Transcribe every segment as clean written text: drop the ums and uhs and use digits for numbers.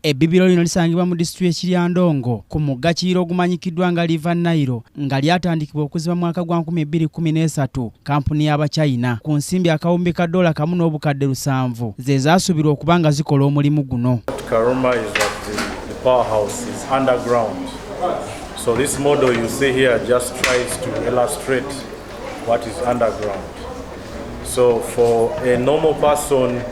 Ebbibiro lino lisangibwa mu disitulikiti y'e Kiryandongo ku mugga Kiyira ogumanyikiddwa nga River Nile, nga lyatandikibwa okuziba mwaka gwa 2013 kampuni y'Abachina ku nsimbi akawumbi ka ddoola 1 700 ze zaasuubirwa okuba nga zikola omulimu guno. Karuma is that the powerhouse is underground. So this model you see here just tries to illustrate what is underground. So for a normal person,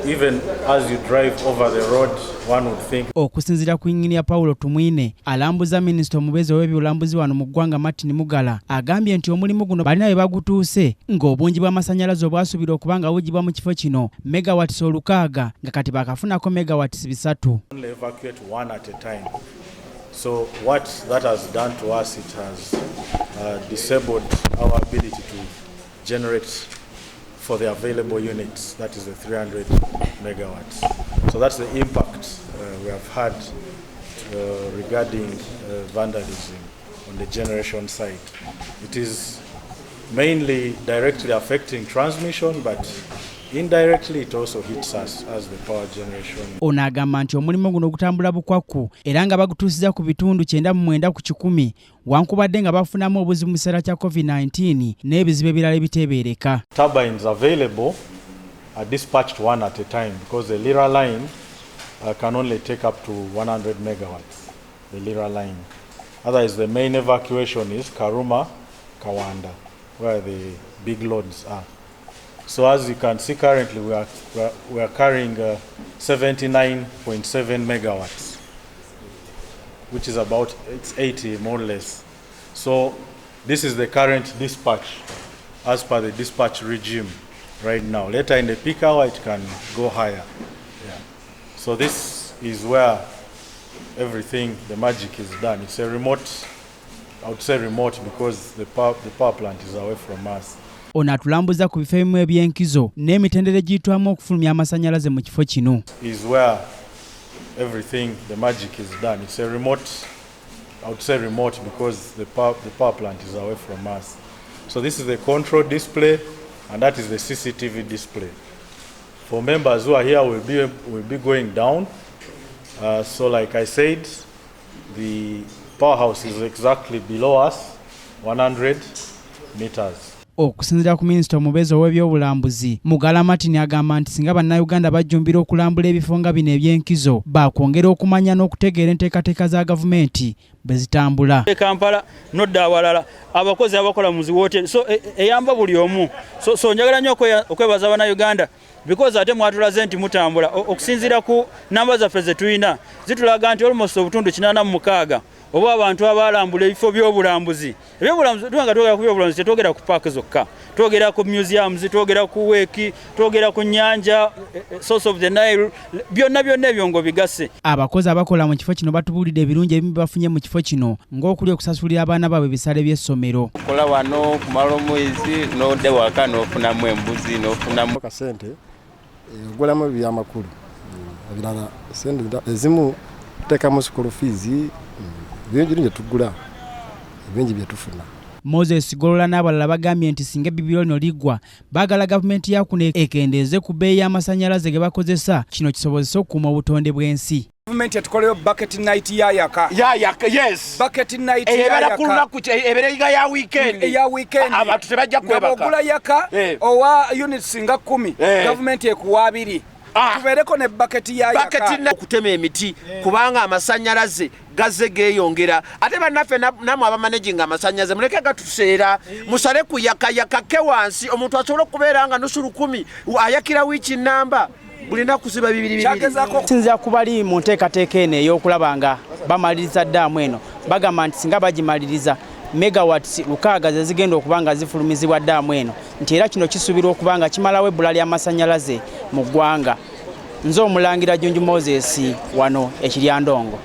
even as you drive over the road, one would think Okusinziira ku Yinginiya Paulo Tumwine alambuza minisita omubeezi ow'ebyobulambuzi wano mu ggwanga Martin Mugala, agambye nti omulimu guno balina bwe bagutuuse ng'obungi bw'amasannyalaze obwasuubirwa okuba nga bugibwa mu kifo kino megawatts 600, nga kati baakafunako megawatts 300. Only evacuate one at a time. So what that has done to us, it has disabled our ability to generate for the available units, that is the 300 megawatts. So that's the impact we have had regarding vandalism on the generation side. It is mainly directly affecting transmission, but indirectly it also hits us as the power generation. Ono agamba nti omulimu guno gutambula bukwakku era nga bagutuusiza ku bitundu 99 wankubadde nga bafunamu obuzibu mu kiseera kya COVID-19 n'ebizibu ebirala ebiteebeereka. Turbines available are dispatched one at a time because the Lira line can only take up to 100 megawatts, the Lira line. Otherwise, the main evacuation is Karuma, Kawanda, where the big loads are. So as you can see, currently we are carrying 79.7 megawatts, which is about, it's 80 more or less. So this is the current dispatch as per the dispatch regime right now. Later in the peak hour, it can go higher. Yeah. So this is where everything, the magic is done. It's a remote, I would say remote because the power plant is away from us. Ono atulambuza ku bifo ebimu eby'enkizo n'emitendera egiyitwamu okufulumya amasannyalaze mu kifo kino. Is where everything, the magic is done. It's a remote, I would say remote because the power plant is away from us. So this is the control display and that is the CCTV display. For members who are here, we'll be going down. So like I said, the powerhouse is exactly below us, 100 meters. Okusinziira ku minisita omubeezi ow'ebyobulambuzi Mugala Martin, agamba nti singa bannayuganda bajjumbira okulambula ebifo nga bino eby'enkizo, baakwongera okumanya n'okutegeera enteekateeka za gavumenti bwe zitambula. E Kampala nodda awalala, abakozi abakola mu ziwoteri, so eyamba buli omu. So njagala nnyo okwebaza bannayuganda because ate mwatulaze nti mutambula. Okusinziira ku namba zaffe ze tulina, zitulaga nti almost obutundu 86 oba abantu abalambula ebifo by'obulambuzi. Ebyobulambuzi, tuba nga twogera ku byobulambuzi, tetwogera ku paaka zokka, twogera ku museums, twogera ku weeki, twogera ku nyanja, source of the Nile, byonna byonna ebyo ng'obigasse. Abakozi abakola mu kifo kino batubuulidde ebirungi ebimu bafunye mu kifo kino, ng'okuli okusasulira abaana baabwe ebisale by'essomero. Kola wano kumala omwezi nodda waka n'ofunamu embuzi n'ofunamu Kasente ogulamu ebyamakulu. Ebirala sente ezimu tuteekamu school fees, bingi bingi tugula, bingi byetufuna. Moses Golola n'abalala bagambye nti singa ebbibiro lino liggwa, baagala gavumenti ya kuno ekendeeze ku bbeeyi y'amasannyalaze ge bakozesa, kino kisobozese okukuuma obutonde bw'ensi. Gavumenti etukoleyo bucket night yayaka. Yayaka, yes. Bucket night ebeera ku yayaka. Lunaku ebeera ya weekend. Eya weekend. Abantu tebajja Nga kwebaka. bw'ogula yaka owa units nga 10, gavumenti ekuwa 20. Tubeereko ne bucket ya Bucket yaka. Okutema emiti kubanga amasannyalaze gazze geeyongera, ate bannaffe nammwe abamanaginga amasannyalaze muleke gatuseera, musale ku yakayakake wansi, omuntu asobole okubeera nga nusu lukumi ayakira wiiki namba, buli naku ziba bibiri bibiri. Kyagezaako. Okusinziira ku bali mu nteekateeka eno ey'okulaba nga bamaliriza ddaamu eno, bagamba nti singa bagimaliriza, megawatts 600 ze zigenda okuba nga zifulumizibwa ddaamu eno, nti era kino kisuubirwa okuba nga kimalawo ebbula ly'amasannyalaze mu ggwanga. Nze omulangira Junju Moses wano e Kiryandongo.